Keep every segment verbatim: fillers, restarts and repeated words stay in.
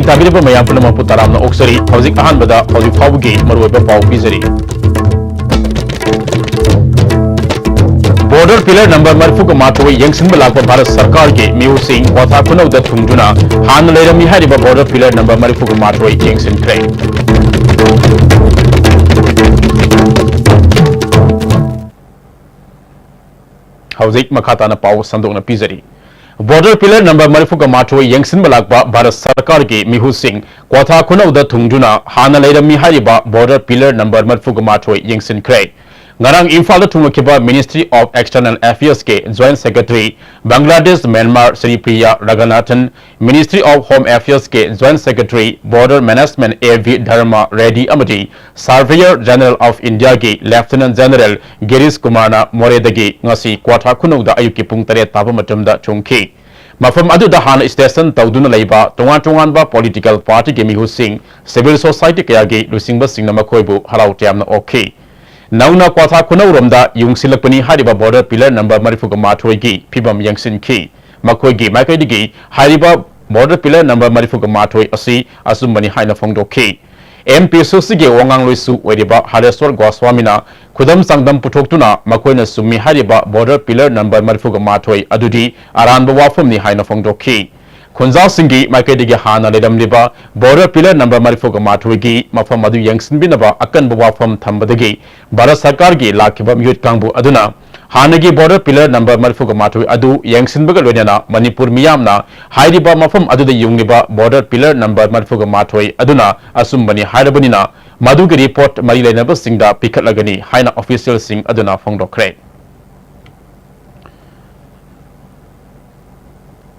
ꯇꯥꯕꯤꯔꯤꯕ ꯃꯌꯥꯝ ꯄꯨꯝꯅꯃꯛꯄꯨ ꯇꯔꯥꯝꯅ ꯑꯣꯛꯆꯔꯤ꯫ ꯍꯧꯖꯤꯛ ꯑꯍꯥꯟꯕꯗ ꯍꯧꯖꯤꯛ ꯐꯥꯎꯕꯒꯤ ꯃꯔꯨꯑꯣꯏꯕ ꯄꯥꯎ ꯄꯤꯖꯔꯤ꯫ Border pillar number ꯃꯔꯤꯐꯨꯒ ꯃꯥꯊꯣꯏ ꯌꯦꯡꯁꯤꯟꯕ ꯂꯥꯛꯄ ꯚꯥꯔꯠ ꯁꯔꯀꯥꯔꯒꯤ ꯃꯤꯍꯨꯠꯁꯤꯡ ꯀ꯭ꯋꯥꯊꯥ ꯈꯨꯅꯧꯗ ꯊꯨꯡꯗꯨꯅ ꯍꯥꯟꯅ ꯂꯩꯔꯝꯃꯤ ꯍꯥꯏꯔꯤꯕ border pillar number ꯃꯔꯤꯐꯨꯒ ꯃꯥꯊꯣꯏ ꯌꯦꯡꯁꯤꯟꯈ꯭ꯔꯦ꯫ ꯍꯧꯖꯤꯛ ꯃꯈꯥ ꯇꯥꯅ ꯄꯥꯎ ꯁꯟꯗꯣꯛꯅ ꯄꯤꯖꯔꯤ꯫ Border pillar number ꯃꯔꯤꯐꯨꯒ ꯃꯥꯊꯣꯏ ꯌꯦꯡꯁꯤꯟꯕ ꯂꯥꯛꯄ ꯚꯥꯔꯠ ꯁꯔꯀꯥꯔꯒꯤ ꯃꯤꯍꯨꯠꯁꯤꯡ ꯀ꯭ꯋꯥꯊꯥ ꯈꯨꯅꯧꯗ ꯊꯨꯡꯗꯨꯅ ꯍꯥꯟꯅ ꯂꯩꯔꯝꯃꯤ ꯍꯥꯏꯔꯤꯕ border pillar number ꯃꯔꯤꯐꯨꯒ ꯃꯥꯊꯣꯏ ꯌꯦꯡꯁꯤꯟꯈ꯭ꯔꯦ꯫ ꯉꯔꯥꯡ ꯏꯝꯐꯥꯜꯗ ꯊꯨꯡꯂꯈꯤꯕ Ministry of External Affairs ꯀꯤ Joint Secretary, Bangladesh Myanmar Shri Priya Raghunathan, Ministry of Home Affairs ꯀꯤ Joint Secretary, Border Management A V Dharma Reddy ꯑꯃꯗꯤ Surveyor General of India ꯒꯤ Lieutenant General ꯒꯤꯔꯤꯁ ꯀꯨꯃꯥꯔꯅ ꯃꯣꯔꯦꯗꯒꯤ ꯉꯁꯤ ꯀ꯭ꯋꯥꯊꯥ ꯈꯨꯅꯧꯗ ꯑꯌꯨꯛꯀꯤ ꯄꯨꯡ ꯇꯔꯦꯠ ꯇꯥꯕ ꯃꯇꯝꯗ ꯊꯨꯡꯈꯤ꯫ ꯃꯐꯝ ꯑꯗꯨꯗ ꯍꯥꯟꯅ station ꯇꯧꯗꯨꯅ ꯂꯩꯕ ꯇꯣꯉꯥꯟ ꯇꯣꯉꯥꯟꯕ political party ꯒꯤ ꯃꯤꯍꯨꯠꯁꯤꯡ, civil society ꯀꯌꯥꯒꯤ ꯂꯨꯆꯤꯡꯕꯁꯤꯡꯅ ꯃꯈꯣꯏꯕꯨ ꯍꯔꯥꯎ ꯇꯌꯥꯝꯅ ꯑꯣꯛꯈꯤ꯫ ꯅꯧꯅ ꯀ꯭ꯋꯥꯊꯥ ꯈꯨꯅꯧꯔꯣꯝꯗ ꯌꯨꯡꯁꯤꯜꯂꯛꯄꯅꯤ ꯍꯥꯏꯔꯤꯕ border pillar number ꯃꯔꯤꯐꯨꯒ ꯃꯥꯊꯣꯏꯒꯤ ꯐꯤꯕꯝ ꯌꯦꯡꯁꯤꯟꯈꯤ꯫ ꯃꯈꯣꯏꯒꯤ ꯃꯥꯏꯀꯩꯗꯒꯤ ꯍꯥꯏꯔꯤꯕ border pillar number ꯃꯔꯤꯐꯨꯒ ꯃꯥꯊꯣꯏ ꯑꯁꯤ ꯑꯆꯨꯝꯕꯅꯤ ꯍꯥꯏꯅ ꯐꯣꯡꯗꯣꯛꯈꯤ꯫ ꯑꯦꯝ ꯄꯤ ꯁꯤ ꯁꯤꯒꯤ ꯋꯥꯉꯥꯡꯂꯣꯏꯁꯨ ꯑꯣꯏꯔꯤꯕ ꯍꯔꯦꯁ꯭ꯋꯔ ꯒꯣꯁ꯭ꯋꯥꯃꯤꯅ ꯈꯨꯗꯝ ꯆꯥꯡꯗꯝ ꯄꯨꯊꯣꯛꯇꯨꯅ ꯃꯈꯣꯏꯅ ꯆꯨꯝꯃꯤ ꯍꯥꯏꯔꯤꯕ border pillar number ꯃꯔꯤꯐꯨꯒ ꯃꯥꯊꯣꯏ ꯑꯗꯨꯗꯤ ꯑꯔꯥꯟꯕ ꯋꯥꯐꯝꯅꯤ ꯍꯥꯏꯅ ꯐꯣꯡꯗꯣꯛꯈꯤ꯫ ꯈꯨꯟꯖꯥꯁꯤꯡꯒꯤ ꯃꯥꯏꯀꯩꯗꯒꯤ ꯍꯥꯟꯅ ꯂꯩꯔꯝꯂꯤꯕ border pillar number ꯃꯔꯤꯐꯨꯒ ꯃꯥꯊꯣꯏꯒꯤ ꯃꯐꯝ ꯑꯗꯨ ꯌꯦꯡꯁꯤꯟꯕꯤꯅꯕ ꯑꯀꯟꯕ ꯋꯥꯐꯝ ꯊꯝꯕꯗꯒꯤ ꯚꯥꯔꯠ ꯁꯔꯀꯥꯔꯒꯤ ꯂꯥꯛꯈꯤꯕ ꯃꯤꯍꯨꯠ ꯀꯥꯡꯕꯨ ꯑꯗꯨꯅ ꯍꯥꯟꯅꯒꯤ border pillar number ꯃꯔꯤꯐꯨꯒ ꯃꯥꯊꯣꯏ ꯑꯗꯨ ꯌꯦꯡꯁꯤꯟꯕꯒ ꯂꯣꯏꯅꯅ ꯃꯅꯤꯄꯨꯔ ꯃꯤꯌꯥꯝꯅ ꯍꯥꯏꯔꯤꯕ ꯃꯐꯝ ꯑꯗꯨꯗ ꯌꯨꯡꯂꯤꯕ border pillar number ꯃꯔꯤꯐꯨꯒ ꯃꯥꯊꯣꯏ ꯑꯗꯨꯅ ꯑꯆꯨꯝꯕꯅꯤ ꯍꯥꯏꯔꯕꯅꯤꯅ ꯃꯗꯨꯒꯤ report ꯃꯔꯤ ꯂꯩꯅꯕꯁꯤꯡꯗ ꯄꯤꯈꯠꯂꯒꯅꯤ ꯍꯥꯏꯅ officialꯁꯤꯡ ꯑꯗꯨꯅ ꯐꯣꯡꯗꯣꯛꯈ꯭ꯔꯦ꯫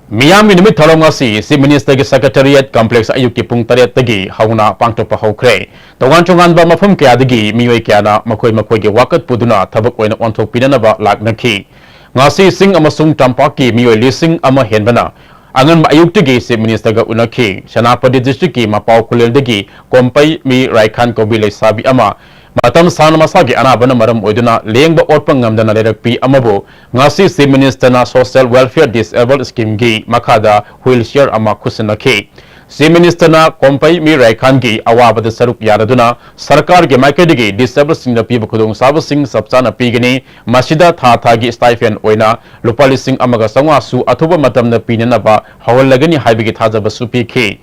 ꯃꯤꯌꯥꯝꯒꯤ ꯅꯨꯃꯤꯠ ꯊꯧꯔꯝ ꯉꯁꯤ Chief Ministerꯒꯤ Secretariat Complex ꯑꯌꯨꯛꯀꯤ ꯄꯨꯡ ꯇꯔꯦꯠꯇꯒꯤ ꯍꯧꯅ ꯄꯥꯡꯊꯣꯛꯄ ꯍꯧꯈ꯭ꯔꯦ꯫ ꯇꯣꯉꯥꯟ ꯇꯣꯉꯥꯟꯕ ꯃꯐꯝ ꯀꯌꯥꯗꯒꯤ ꯃꯤꯑꯣꯏ ꯀꯌꯥꯅ ꯃꯈꯣꯏ ꯃꯈꯣꯏꯒꯤ ꯋꯥꯀꯠ ꯄꯨꯗꯨꯅ ꯊꯕꯛ ꯑꯣꯏꯅ ꯑꯣꯟꯊꯣꯛꯄꯤꯅꯅꯕ ꯂꯥꯛꯅꯈꯤ꯫ ꯉꯁꯤ ꯆꯤꯡ ꯑꯃꯁꯨꯡ ꯇꯝꯄꯥꯛꯀꯤ ꯃꯤꯑꯣꯏ ꯂꯤꯁꯤꯡ ꯑꯃ ꯍꯦꯟꯕꯅ ꯑꯉꯟꯕ ꯑꯌꯨꯛꯇꯒꯤ Chief Ministerꯒ ꯎꯅꯈꯤ꯫ ꯁꯦꯅꯥꯄꯇꯤ districtꯀꯤ ꯃꯄꯥꯎ ꯈꯨꯂꯦꯟꯗꯒꯤ ꯀꯣꯝꯄꯩ ꯃꯤ ꯔꯥꯏꯈꯥꯟ ꯀꯧꯕꯤ ꯂꯩꯁꯥꯕꯤ ꯑꯃ ꯃꯇꯝ ꯁꯥꯡꯅ ꯃꯁꯥꯒꯤ ꯑꯅꯥꯕꯅ ꯃꯔꯝ ꯑꯣꯏꯗꯨꯅ ꯂꯦꯡꯕ ꯑꯣꯠꯄ ꯉꯝꯗꯅ ꯂꯩꯔꯛꯄꯤ ꯑꯃꯕꯨ ꯉꯁꯤ Chief Ministerꯅ Social Welfare Disable Schemeꯒꯤ ꯃꯈꯥꯗ wheelchair ꯑꯃ ꯈꯨꯠꯁꯤꯟꯅꯈꯤ꯫ Chief Minister ꯅ ꯀꯣꯝꯄꯩ ꯃꯤ ꯔꯥꯏꯈꯥꯟꯒꯤ ꯑꯋꯥꯕꯗ ꯁꯔꯨꯛ ꯌꯥꯅꯗꯨꯅ ꯁꯔꯀꯥꯔꯒꯤ ꯃꯥꯏꯀꯩꯗꯒꯤ disabled ꯁꯤꯡꯗ ꯄꯤꯕ ꯈꯨꯗꯣꯡꯆꯥꯕꯁꯤꯡ ꯆꯞ ꯆꯥꯅ ꯄꯤꯒꯅꯤ꯫ ꯃꯁꯤꯗ ꯊꯥ ꯊꯥꯒꯤ stipend ꯑꯣꯏꯅ ꯂꯨꯄꯥ ꯂꯤꯁꯤꯡ ꯑꯃꯒ ꯆꯥꯝꯃꯉꯥꯁꯨ ꯑꯊꯨꯕ ꯃꯇꯝꯗ ꯄꯤꯅꯅꯕ ꯍꯧꯍꯜꯂꯒꯅꯤ ꯍꯥꯏꯕꯒꯤ ꯊꯥꯖꯕꯁꯨ ꯄꯤꯈꯤ꯫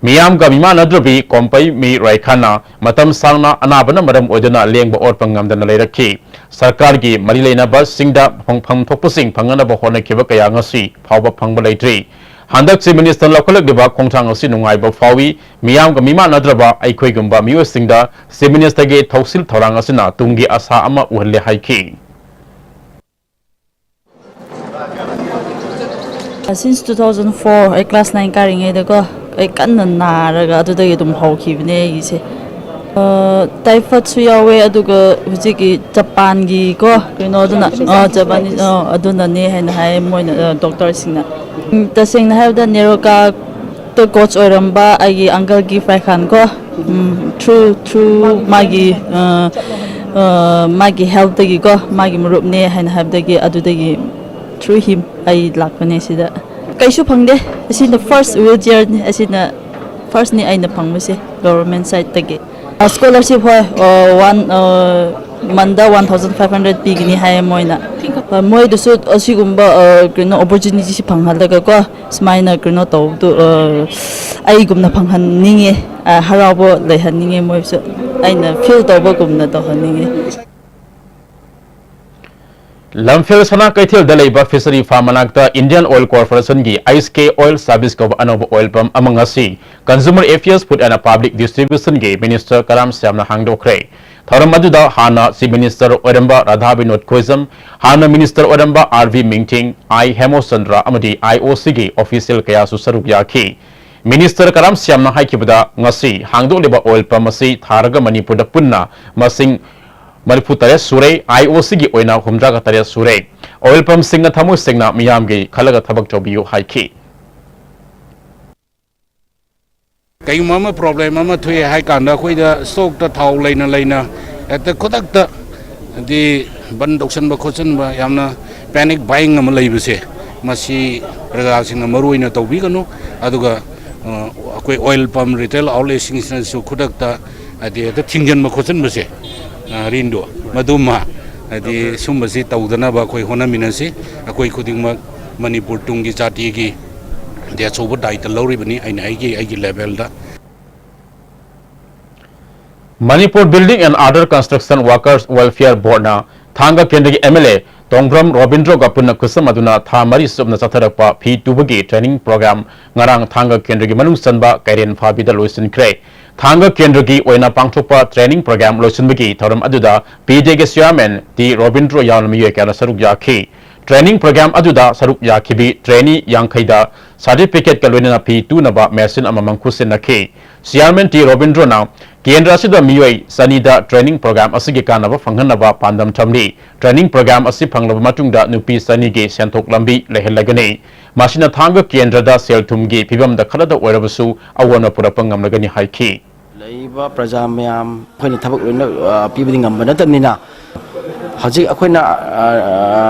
ꯃꯤꯌꯥꯝꯒ ꯃꯤꯃꯥꯟꯅꯗ꯭ꯔꯕꯤ ꯀꯣꯝꯄꯩ ꯃꯤ ꯔꯥꯏꯈꯥꯟꯅ ꯃꯇꯝ ꯁꯥꯡꯅ ꯑꯅꯥꯕꯅ ꯃꯔꯝ ꯑꯣꯏꯗꯨꯅ ꯂꯦꯡꯕ ꯑꯣꯠꯄ ꯉꯝꯗꯅ ꯂꯩꯔꯛꯈꯤ꯫ ꯁꯔꯀꯥꯔꯒꯤ ꯃꯔꯤ ꯂꯩꯅꯕꯁꯤꯡꯗ ꯐꯪꯐꯝ ꯊꯣꯛꯄꯁꯤꯡ ꯐꯪꯅꯅꯕ ꯍꯣꯠꯅꯈꯤꯕ ꯀꯌꯥ ꯉꯁꯤ ꯐꯥꯎꯕ ꯐꯪꯕ ꯂꯩꯇ꯭ꯔꯤ꯫ ꯍꯟꯗꯛ Chief Minister ꯅ ꯂꯧꯈꯠꯂꯛꯂꯤꯕ ꯈꯣꯡꯊꯥꯡ ꯑꯁꯤ ꯅꯨꯡꯉꯥꯏꯕ ꯐꯥꯎꯏ꯫ ꯃꯤꯌꯥꯝꯒ ꯃꯤꯃꯥꯟꯅꯗ꯭ꯔꯕ ꯑꯩꯈꯣꯏꯒꯨꯝꯕ ꯃꯤꯑꯣꯏꯁꯤꯡꯗ Chief Minister ꯒꯤ ꯊꯧꯁꯤꯜ ꯊꯧꯔꯥꯡ ꯑꯁꯤꯅ ꯇꯨꯡꯒꯤ ꯑꯥꯁꯥ ꯑꯃ ꯎꯍꯜꯂꯦ ꯍꯥꯏꯈꯤ꯫ Since two thousand four, ꯑꯩ class nine ꯀꯥꯔꯤꯉꯩꯗꯀꯣ, ꯑꯩ ꯀꯟꯅ ꯅꯥꯔꯒ ꯑꯗꯨꯗꯒꯤ ꯑꯗꯨꯝ ꯍꯧꯈꯤꯕꯅꯦ ꯑꯩꯒꯤꯁꯦ꯫ ꯑ, typhoid ꯁꯨ ꯌꯥꯎꯋꯦ, ꯑꯗꯨꯒ ꯍꯧꯖꯤꯛꯀꯤ ꯖꯄꯥꯟꯒꯤ ꯀꯣ, ꯀꯩꯅꯣ ꯑꯗꯨꯅ, ꯑ, Japanese, ꯑ, ꯑꯗꯨꯅꯅꯦ ꯍꯥꯏꯅ ꯍꯥꯏ ꯃꯣꯏꯅ, ꯑ, doctor ꯁꯤꯡꯅ꯫ ꯎꯝ, ꯇꯁꯦꯡꯅ ꯍꯥꯏꯕꯗ ꯅꯦꯔꯣꯀꯥ ꯇ coach ꯑꯣꯏꯔꯝꯕ ꯑꯩꯒꯤ uncle ꯒꯤ ꯐꯥꯏꯈꯥꯟ ꯀꯣ, ꯎꯝ, through, through ꯃꯥꯒꯤ, ꯑ, ꯑ, ꯃꯥꯒꯤ help ꯇꯒꯤꯀꯣ, ꯃꯥꯒꯤ ꯃꯔꯨꯞꯅꯦ ꯍꯥꯏꯅ ꯍꯥꯏꯕꯗꯒꯤ, ꯑꯗꯨꯗꯒꯤ through him ꯑꯩ ꯂꯥꯛꯄꯅꯦ ꯁꯤꯗ꯫ ꯀꯩꯁꯨ ꯐꯪꯗꯦ꯫ ꯑꯁꯤꯅ first wheelchair ꯅꯤ, ꯑꯁꯤꯅ first ꯅꯤ ꯑꯩꯅ ꯐꯪꯕꯁꯦ government side ꯇꯒꯤ꯫ ꯑ, scholarship, ꯍꯣꯏ, ꯑ, one, ꯑ, month ꯗ one thousand five hundred ꯄꯤꯒꯅꯤ ꯍꯥꯏꯌꯦ ꯃꯣꯏꯅ꯫ ꯑ, ꯃꯣꯏꯗꯁꯨ ꯑꯁꯤꯒꯨꯝꯕ, ꯑ, ꯀꯩꯅꯣ, opportunity ꯁꯤ ꯐꯪꯍꯜꯂꯒ ꯀꯣ, ꯁꯨꯃꯥꯏꯅ ꯀꯩꯅꯣ ꯇꯧꯕꯗꯨ, ꯑ, ꯑꯩꯒꯨꯝꯅ ꯐꯪꯍꯟꯅꯤꯡꯉꯦ, ꯑ, ꯍꯔꯥꯎꯕ ꯂꯩꯍꯟꯅꯤꯡꯉꯦ ꯃꯣꯏꯁꯨ꯫ ꯑꯩꯅ feel ꯇꯧꯕꯒꯨꯝꯅ ꯇꯧꯍꯟꯅꯤꯡꯉꯦ꯫ ꯂꯝꯐꯦꯜ ꯁꯅꯥ ꯀꯩꯊꯦꯜꯗ ꯂꯩꯕ Fishery Farm ꯃꯅꯥꯛꯇ Indian Oil Corporation ꯒꯤ H K Oil Service ꯀꯧꯕ ꯑꯅꯧꯕ oil pump ꯑꯃ ꯉꯁꯤ Consumer Affairs, Food and Public Distribution ꯒꯤ Minister ꯀꯔꯥꯝ ꯁ꯭ꯌꯥꯝꯅ ꯍꯥꯡꯗꯣꯛꯈ꯭ꯔꯦ꯫ ꯊꯧꯔꯝ ꯑꯗꯨꯗ ꯍꯥꯟꯅ Chief Minister ꯑꯣꯏꯔꯝꯕ ꯔꯥꯙꯥ ꯕꯤꯅꯣꯗ ꯈꯣꯏꯖꯝ, ꯍꯥꯟꯅ Minister ꯑꯣꯏꯔꯝꯕ R V ꯃꯤꯡꯊꯤꯡ, I ꯍꯦꯃꯣꯆꯟꯗ꯭ꯔ ꯑꯃꯗꯤ I O C ꯒꯤ official ꯀꯌꯥꯁꯨ ꯁꯔꯨꯛ ꯌꯥꯈꯤ꯫ Minister ꯀꯔꯥꯝ ꯁ꯭ꯌꯥꯝꯅ ꯍꯥꯏꯈꯤꯕꯗ, ꯉꯁꯤ ꯍꯥꯡꯗꯣꯛꯂꯤꯕ oil pump ꯑꯁꯤ ꯊꯥꯔꯒ ꯃꯅꯤꯄꯨꯔꯗ ꯄꯨꯟꯅ ꯃꯁꯤꯡ ꯃꯔꯤꯐꯨ ꯇꯔꯦꯠ ꯁꯨꯔꯦ, I O C ꯒꯤ ꯑꯣꯏꯅ ꯍꯨꯝꯗ꯭ꯔꯥꯒ ꯇꯔꯦꯠ ꯁꯨꯔꯦ꯫ Oil pump ꯁꯤꯡꯅ ꯊꯃꯣꯏ ꯁꯦꯡꯅ ꯃꯤꯌꯥꯝꯒꯤ ꯈꯜꯂꯒ ꯊꯕꯛ ꯇꯧꯕꯤꯌꯨ ꯍꯥꯏꯈꯤ꯫ ꯀꯩꯒꯨꯝꯕ ꯑꯃ problem ꯑꯃ ꯊꯣꯛꯑꯦ ꯍꯥꯏ ꯀꯥꯟꯗ, ꯑꯩꯈꯣꯏꯗ stock ꯇ ꯊꯥꯎ ꯂꯩꯅ ꯂꯩꯅ ꯍꯦꯛꯇ ꯈꯨꯗꯛꯇ ꯍꯥꯏꯗꯤ ꯕꯟ ꯇꯧꯁꯟꯕ ꯈꯣꯠꯆꯟꯕ, ꯌꯥꯝꯅ panic buying ꯑꯃ ꯂꯩꯕꯁꯦ, ꯃꯁꯤ ꯄ꯭ꯔꯖꯥꯁꯤꯡꯅ ꯃꯔꯨ ꯑꯣꯏꯅ ꯇꯧꯕꯤꯒꯅꯨ꯫ ꯑꯗꯨꯒ ꯑ, ꯑꯩꯈꯣꯏ ꯑꯣꯏꯜ ꯄꯝ ꯔꯤꯇꯦꯜ ꯑꯥꯎꯠꯂꯦꯠꯁꯤꯡꯁꯤꯅꯁꯨ ꯈꯨꯗꯛꯇ, ꯍꯥꯏꯗꯤ, ꯍꯦꯛꯇ ꯊꯤꯡꯖꯤꯟꯕ ꯈꯣꯠꯆꯤꯟꯕꯁꯦ, ꯑ, ꯔꯤꯟꯗꯣ, ꯃꯗꯨꯃ, ꯍꯥꯏꯗꯤ, ꯁꯨꯝꯕꯁꯤ ꯇꯧꯗꯅꯕ ꯑꯩꯈꯣꯏ ꯍꯣꯠꯅꯃꯤꯟꯅꯁꯤ꯫ ꯑꯩꯈꯣꯏ ꯈꯨꯗꯤꯡꯃꯛ ꯃꯅꯤꯄꯨꯔ ꯇꯨꯡꯒꯤ ꯖꯥꯇꯤꯒꯤ, ꯍꯥꯏꯗꯤ, ꯑꯆꯧꯕ ꯗꯥꯏꯇ ꯂꯧꯔꯤꯕꯅꯤ, ꯑꯩꯅ ꯑꯩꯒꯤ, ꯑꯩꯒꯤ ꯂꯦꯚꯦꯜꯗ꯫ Manipur Building and Other Construction Workers Welfare Boardꯅ ꯊꯥꯡꯒ ꯀꯦꯟꯗ꯭ꯔꯒꯤ ꯑꯦꯝ ꯑꯦꯜ ꯑꯦ ꯇꯣꯡꯕ꯭ꯔꯝ ꯔꯣꯕꯤꯟꯗ꯭ꯔꯣꯒ ꯄꯨꯟꯅ ꯈꯨꯠꯁꯝ ꯑꯗꯨꯅ ꯊꯥ ꯃꯔꯤ ꯆꯨꯞꯅ ꯆꯠꯊꯔꯛꯄ ꯐꯤ ꯇꯨꯕꯒꯤ training program ꯉꯔꯥꯡ ꯊꯥꯡꯒ ꯀꯦꯟꯗ꯭ꯔꯒꯤ ꯃꯅꯨꯡ ꯆꯟꯕ ꯀꯩꯔꯦꯟ ꯐꯥꯕꯤꯗ ꯂꯣꯏꯁꯤꯟꯈ꯭ꯔꯦ꯫ ꯊꯥꯡꯒ ꯀꯦꯟꯗ꯭ꯔꯒꯤ ꯑꯣꯏꯅ ꯄꯥꯡꯊꯣꯛꯄ training program ꯂꯣꯏꯁꯤꯟꯕꯒꯤ ꯊꯧꯔꯝ ꯑꯗꯨꯗ ꯄꯤ ꯗꯤ ꯑꯦꯒꯤ chairman ꯇꯤ ꯔꯣꯕꯤꯟꯗ꯭ꯔꯣ ꯌꯥꯎꯅ ꯃꯤꯑꯣꯏ ꯀꯌꯥꯅ ꯁꯔꯨꯛ ꯌꯥꯈꯤ꯫ Training program ꯑꯗꯨꯗ ꯁꯔꯨꯛ ꯌꯥꯈꯤꯕꯤ trainee ꯌꯥꯡꯈꯩꯗ certificateꯀ ꯂꯣꯏꯅꯅ ꯐꯤ ꯇꯨꯅꯕ machine ꯑꯃꯃꯝ ꯈꯨꯠꯁꯤꯟꯅꯈꯤ꯫ Chairman ꯇꯤ ꯔꯣꯕꯤꯟꯗ꯭ꯔꯣꯅ ꯀꯦꯟꯗ꯭ꯔ ꯑꯁꯤꯗ ꯃꯤꯑꯣꯏ ꯆꯅꯤꯗ training program ꯑꯁꯤꯒꯤ ꯀꯥꯟꯅꯕ ꯐꯪꯍꯟꯅꯕ ꯄꯥꯟꯗꯝ ꯊꯝꯂꯤ꯫ Training program ꯑꯁꯤ ꯐꯪꯂꯕ ꯃꯇꯨꯡꯗ ꯅꯨꯄꯤ ꯆꯅꯤꯒꯤ ꯁꯦꯟꯊꯣꯛ ꯂꯝꯕꯤ ꯂꯩꯍꯜꯂꯒꯅꯤ꯫ ꯃꯁꯤꯅ ꯊꯥꯡꯒ ꯀꯦꯟꯗ꯭ꯔꯗ ꯁꯦꯜ ꯊꯨꯝꯒꯤ ꯐꯤꯕꯝꯗ ꯈꯔꯗ ꯑꯣꯏꯔꯕꯁꯨ ꯑꯑꯣꯟꯕ ꯄꯨꯔꯛꯄ ꯉꯝꯂꯒꯅꯤ ꯍꯥꯏꯈꯤ꯫ ꯂꯩꯔꯤꯕ ꯄ꯭ꯔꯖꯥ ꯃꯌꯥꯝ ꯑꯩꯈꯣꯏꯅ ꯊꯕꯛ ꯂꯣꯏꯅ, ꯑ, ꯄꯤꯕꯗꯤ ꯉꯝꯕ ꯅꯠꯇꯕꯅꯤꯅ, ꯍꯧꯖꯤꯛ ꯑꯩꯈꯣꯏꯅ, ꯑ,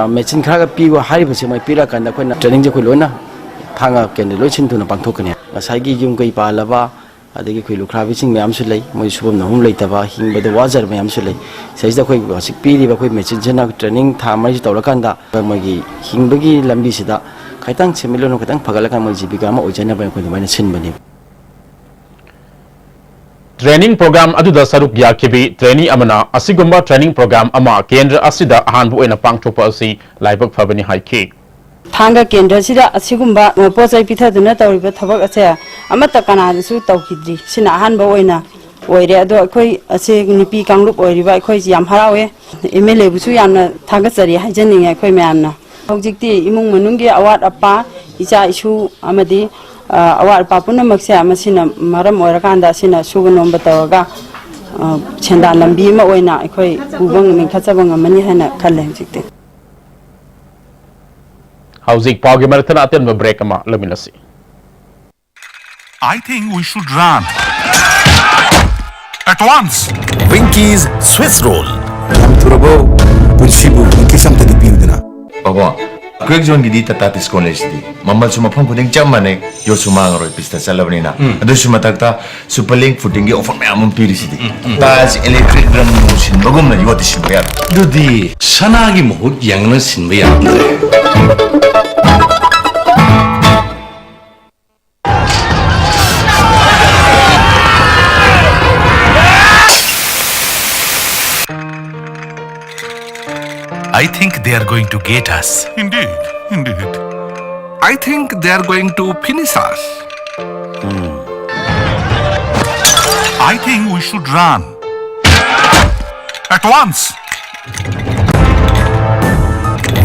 ꯑ, machine ꯈꯔꯒ ꯄꯤꯌꯨ ꯍꯥꯏꯔꯤꯕꯁꯦ ꯃꯣꯏ ꯄꯤꯔꯛꯑꯀꯥꯟꯗ ꯑꯩꯈꯣꯏꯅ trainingꯁꯦ ꯑꯩꯈꯣꯏ ꯂꯣꯏꯅ ꯊꯥꯡꯒ ꯀꯦꯟꯗ꯭ꯔ ꯂꯣꯏ ꯁꯤꯟ ꯊꯨꯡꯅ ꯄꯥꯡꯊꯣꯛꯀꯅꯤ꯫ ꯉꯁꯥꯏꯒꯤ ꯌꯨꯝ ꯀꯩ ꯄꯥꯜꯂꯕ, ꯑꯗꯒꯤ ꯑꯩꯈꯣꯏ ꯂꯨꯈ꯭ꯔꯥꯕꯤꯁꯤꯡ ꯃꯌꯥꯝꯁꯨ ꯂꯩ, ꯃꯣꯏ ꯁꯨꯐꯝ ꯅꯣꯝꯐꯝ ꯂꯩꯇꯕ, ꯍꯤꯡꯕꯗ ꯋꯥꯖꯔꯕ ꯃꯌꯥꯝꯁꯨ ꯂꯩ꯫ ꯁꯤꯗꯩꯁꯤꯗ ꯑꯩꯈꯣꯏ ꯍꯧꯖꯤꯛ ꯄꯤꯔꯤꯕ ꯑꯩꯈꯣꯏ machineꯁꯤꯅ training ꯊꯥ ꯃꯔꯤꯁꯤ ꯇꯧꯔꯀꯥꯟꯗ ꯃꯣꯏꯒꯤ ꯍꯤꯡꯕꯒꯤ ꯂꯝꯕꯤꯁꯤꯗ ꯈꯤꯇꯪ ꯁꯦꯟꯃꯤꯠꯂꯣꯟ ꯈꯤꯇꯪ ꯐꯒꯠꯂꯀꯥꯟꯗ ꯃꯣꯏ ꯖꯤꯕꯤꯀꯥ ꯑꯃ ꯑꯣꯏꯖꯅꯕ ꯑꯩꯈꯣꯏ ꯑꯗꯨꯃꯥꯏꯅ ꯁꯤꯟꯕꯅꯤ꯫ Training program ꯑꯗꯨꯗ ꯁꯔꯨꯛ ꯌꯥꯈꯤꯕꯤ trainee ꯑꯃꯅ ꯑꯁꯤꯒꯨꯝꯕ training program ꯑꯃ ꯀꯦꯟꯗ꯭ꯔ ꯑꯁꯤꯗ ꯑꯍꯥꯟꯕ ꯑꯣꯏꯅ ꯄꯥꯡꯊꯣꯛꯄ ꯑꯁꯤ ꯂꯥꯏꯕꯛ ꯐꯕꯅꯤ ꯍꯥꯏꯈꯤ꯫ ꯊꯥꯡꯒ ꯀꯦꯟꯗ꯭ꯔꯁꯤꯗ ꯑꯁꯤꯒꯨꯝꯕ ꯄꯣꯠ ꯆꯩ ꯄꯤꯊꯗꯨꯅ ꯇꯧꯔꯤꯕ ꯊꯕꯛ ꯑꯁꯦ ꯑꯃꯠꯇ ꯀꯅꯥꯗꯁꯨ ꯇꯧꯈꯤꯗ꯭ꯔꯤ꯫ ꯁꯤꯅ ꯑꯍꯥꯟꯕ ꯑꯣꯏꯅ ꯑꯣꯏꯔꯦ꯫ ꯑꯗꯣ ꯑꯩꯈꯣꯏ ꯑꯁꯤ ꯅꯨꯄꯤ ꯀꯥꯡꯂꯨꯞ ꯑꯣꯏꯔꯤꯕ ꯑꯩꯈꯣꯏꯁꯤ ꯌꯥꯝ ꯍꯔꯥꯎꯋꯦ꯫ ꯑꯦꯝ ꯑꯦꯜ ꯑꯦꯕꯨꯁꯨ ꯌꯥꯝꯅ ꯊꯥꯒꯠꯆꯔꯤ ꯍꯥꯏꯖꯅꯤꯡꯉꯦ ꯑꯩꯈꯣꯏ ꯃꯌꯥꯝꯅ꯫ ꯍꯧꯖꯤꯛꯇꯤ ꯏꯃꯨꯡ ꯃꯅꯨꯡꯒꯤ ꯑꯋꯥꯠ ꯑꯄꯥ, ꯏꯆꯥ ꯏꯁꯨ ꯑꯃꯗꯤ, ꯑ, ꯑꯋꯥꯠ ꯑꯄꯥ ꯄꯨꯝꯅꯃꯛꯁꯦ ꯃꯁꯤꯅ ꯃꯔꯝ ꯑꯣꯏꯔꯀꯥꯟꯗ ꯑꯁꯤꯅ ꯁꯨꯕ ꯅꯣꯝꯕ ꯇꯧꯔꯒ, ꯑ, ꯁꯦꯟꯗꯥꯟ ꯂꯝꯕꯤ ꯑꯃ ꯑꯣꯏꯅ ꯑꯩꯈꯣꯏ ꯄꯨꯕ ꯂꯤꯡꯈꯠꯆꯕ ꯉꯝꯃꯅꯤ ꯍꯥꯏꯅ ꯈꯜꯂꯦ ꯍꯧꯖꯤꯛꯇꯤ꯫ ꯍꯧꯖꯤꯛ ꯄꯥꯎꯒꯤ ꯃꯔꯛꯇꯅ ꯑꯇꯦꯟꯕ break ꯑꯃ ꯂꯧꯃꯤꯟꯅꯁꯤ꯫ I think we should run at once. Winky's Swiss Roll. ꯌꯥꯝ ꯊꯨꯔꯕꯣ? ꯄꯨꯟꯁꯤꯕꯨ ꯋꯤꯡꯀꯤꯁ ꯑꯝꯇꯗꯤ ꯄꯤꯌꯨꯗꯅ꯫ ꯄꯥꯕꯨꯡ, ꯕ꯭ꯂꯦꯛ ꯖꯣꯟꯒꯤꯗꯤ ꯇꯥꯇꯥ ꯇꯤꯁꯀꯣꯟ ꯂꯩꯁꯤꯗꯤ꯫ ꯃꯃꯜꯁꯨ ꯃꯐꯝ ꯈꯨꯗꯤꯡ ꯆꯞ ꯃꯥꯟꯅꯩ, ꯌꯣꯠꯁꯨ ꯃꯥꯡꯉꯔꯣꯏ, ꯄꯤꯁꯇ ꯆꯠꯂꯕꯅꯤꯅ꯫ ꯎꯝ꯫ ꯑꯗꯨꯁꯨ ꯃꯊꯛꯇ ꯁꯨꯄꯔ ꯂꯤꯡ ꯐꯨꯇꯤꯡꯒꯤ ꯑꯣꯐꯔ ꯃꯌꯥꯝ ꯑꯃ ꯄꯤꯔꯤꯁꯤꯗꯤ꯫ ꯎꯝ, ꯎꯝ꯫ ꯇꯥꯏꯜꯁ, ꯏꯂꯦꯛꯇ꯭ꯔꯤꯛ, ꯔꯪ ꯅꯨꯡ ꯁꯤꯟꯕꯒꯨꯝꯅ ꯌꯣꯠꯇꯤ ꯁꯤꯟꯕ ꯌꯥꯔꯣꯏ꯫ ꯑꯗꯨꯗꯤ ꯁꯅꯥꯒꯤ ꯃꯍꯨꯠ ꯌꯦꯡꯂꯒ ꯁꯤꯟꯕ ꯌꯥꯔꯝꯗ꯭ꯔꯦ꯫ I think they are going to get us. Indeed, indeed. I think they are going to finish us. I think we should run. At once.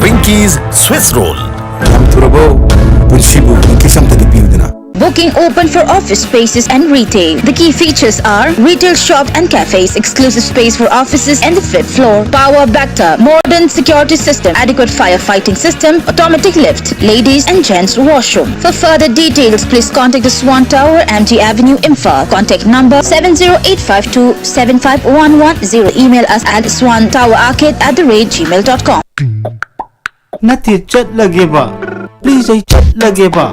Winky's Swiss Roll. ꯌꯥꯝ ꯊꯨꯔꯕꯣ? ꯄꯨꯟꯁꯤꯕꯨ ꯋꯤꯡꯀꯤꯁ ꯑꯝꯇꯗꯤ ꯄꯤꯌꯨꯗꯅ꯫ Booking open for office spaces and retail. The key features are retail shop and cafes, exclusive space for offices and the fifth floor, power backup, modern security system, adequate firefighting system, automatic lift, ladies and gents washroom. For further details, please contact the Swan Tower, M G Avenue, Imphal. Contact number seven zero eight five two seven five one one zero. Email us at swan tower arcade at the rate gmail dot com. ꯅꯠꯇꯦ, ꯆꯠꯂꯒꯦꯕ꯫ Please, ꯑꯩ ꯆꯠꯂꯒꯦꯕ꯫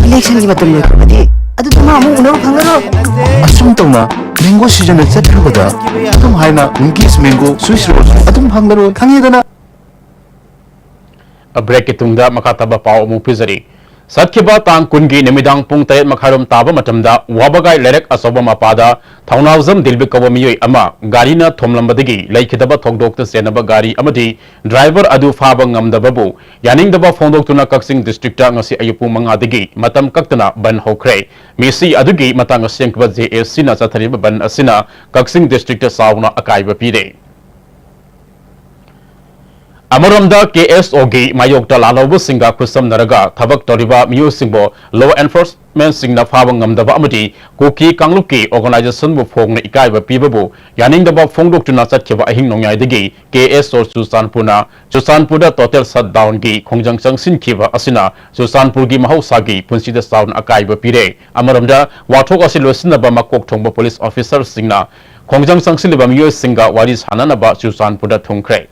ꯏꯂꯦꯛꯁꯟꯒꯤ ꯃꯇꯝ ꯂꯣꯏꯈ꯭ꯔꯕꯗꯤ ꯑꯗꯨꯗ ꯃꯥ ꯑꯃꯨꯛ ꯎꯅꯕ ꯐꯪꯉꯔꯣꯏ꯫ ꯑꯁꯨꯝ ꯇꯧꯅ ꯃꯦꯡꯒꯣ ꯁꯤꯖꯟꯗ ꯆꯠꯈ꯭ꯔꯕꯗ ꯑꯗꯨꯝ ꯍꯥꯏꯅ ꯋꯤꯡꯀꯤꯁ ꯃꯦꯡꯒꯣ ꯁ꯭ꯋꯤꯁ ꯔꯣꯜꯁ ꯑꯗꯨꯝ ꯐꯪꯂꯔꯣꯏ, ꯈꯪꯉꯦꯗꯅ꯫ ꯕ꯭ꯔꯦꯛꯀꯤ ꯇꯨꯡꯗ ꯃꯈꯥ ꯇꯥꯕ ꯄꯥꯎ ꯑꯃꯨꯛ ꯄꯤꯖꯔꯤ꯫ ꯆꯠꯈꯤꯕ ꯇꯥꯡ ꯀꯨꯟꯒꯤ ꯅꯨꯃꯤꯗꯥꯡ ꯄꯨꯡ ꯇꯔꯦꯠ ꯃꯈꯥꯏꯔꯣꯝ ꯇꯥꯕ ꯃꯇꯝꯗ ꯋꯥꯕꯒꯥꯏ ꯂꯩꯔꯛ ꯑꯆꯧꯕ ꯃꯄꯥꯗ ꯊꯧꯅꯥꯎꯖꯝ ꯗꯤꯜꯕꯤꯛ ꯀꯧꯕ ꯃꯤꯑꯣꯏ ꯑꯃ ꯒꯥꯔꯤꯅ ꯊꯣꯝꯂꯝꯕꯗꯒꯤ ꯂꯩꯈꯤꯗꯕ ꯊꯧꯗꯣꯛꯇ ꯆꯦꯟꯅꯕ ꯒꯥꯔꯤ ꯑꯃꯗꯤ ꯗ꯭ꯔꯥꯏꯚꯔ ꯑꯗꯨ ꯐꯥꯕ ꯉꯝꯗꯕꯕꯨ ꯌꯥꯅꯤꯡꯗꯕ ꯐꯣꯡꯗꯣꯛꯇꯨꯅ ꯀꯛꯆꯤꯡ ꯗꯤꯁꯇ꯭ꯔꯤꯛꯇ ꯉꯁꯤ ꯑꯌꯨꯛ ꯄꯨꯡ ꯃꯉꯥꯗꯒꯤ ꯃꯇꯝ ꯀꯛꯇꯅ ꯕꯟ ꯍꯧꯈ꯭ꯔꯦ꯫ ꯃꯤꯁꯤ ꯑꯗꯨꯒꯤ ꯃꯇꯥꯡꯗ ꯁꯦꯝꯈꯤꯕ ꯖꯦ ꯑꯦ ꯁꯤꯅ ꯆꯠꯊꯔꯤꯕ ꯕꯟ ꯑꯁꯤꯅ ꯀꯛꯆꯤꯡ ꯗꯤꯁꯇ꯭ꯔꯤꯛꯇ ꯆꯥꯎꯅ ꯑꯀꯥꯏꯕ ꯄꯤꯔꯦ꯫ ꯑꯃꯔꯣꯝꯗ, ꯀꯦ ꯑꯦꯁ ꯑꯣꯒꯤ ꯃꯥꯌꯣꯛꯇ ꯂꯥꯜꯍꯧꯕꯁꯤꯡꯒ ꯈꯨꯠꯁꯝꯅꯔꯒ ꯊꯕꯛ ꯇꯧꯔꯤꯕ ꯃꯤꯑꯣꯏꯁꯤꯡꯕꯨ ꯂꯣ ꯑꯦꯟꯐꯣꯔꯁꯃꯦꯟꯁꯤꯡꯅ ꯐꯥꯕ ꯉꯝꯗꯕ ꯑꯃꯗꯤ ꯀꯨꯀꯤ ꯀꯥꯡꯂꯨꯞꯀꯤ ꯑꯣꯔꯒꯅꯥꯏꯖꯦꯁꯟꯕꯨ ꯐꯣꯡꯅ ꯏꯀꯥꯏꯕ ꯄꯤꯕꯕꯨ ꯌꯥꯅꯤꯡꯗꯕ ꯐꯣꯡꯗꯣꯛꯇꯨꯅ ꯆꯠꯈꯤꯕ ꯑꯍꯤꯡ ꯅꯣꯡꯌꯥꯏꯗꯒꯤ ꯀꯦ ꯑꯦꯁ ꯑꯣ ꯆꯨꯔꯆꯥꯟꯄꯨꯔꯅ ꯆꯨꯔꯆꯥꯟꯄꯨꯔꯗ ꯇꯣꯇꯦꯜ ꯁꯠꯗꯥꯎꯟꯒꯤ ꯈꯣꯡꯖꯪ ꯆꯪꯁꯤꯟꯈꯤꯕ ꯑꯁꯤꯅ ꯆꯨꯔꯆꯥꯟꯄꯨꯔꯒꯤ ꯃꯍꯧꯁꯥꯒꯤ ꯄꯨꯟꯁꯤꯗ ꯆꯥꯎꯅ ꯑꯀꯥꯏꯕ ꯄꯤꯔꯦ꯫ ꯑꯃꯔꯣꯝꯗ, ꯋꯥꯊꯣꯛ ꯑꯁꯤ ꯂꯣꯏꯁꯤꯟꯅꯕ ꯃꯀꯣꯛ ꯊꯣꯡꯕ ꯄꯨꯂꯤꯁ ꯑꯣꯐꯤꯁꯔꯁꯤꯡꯅ ꯈꯣꯡꯖꯪ ꯆꯪꯁꯤꯜꯂꯤꯕ ꯃꯤꯑꯣꯏꯁꯤꯡꯒ ꯋꯥꯔꯤ ꯁꯥꯟꯅꯅꯕ ꯆꯨꯔꯆꯥꯟꯄꯨꯔꯗ ꯊꯨꯡꯈ꯭ꯔꯦ꯫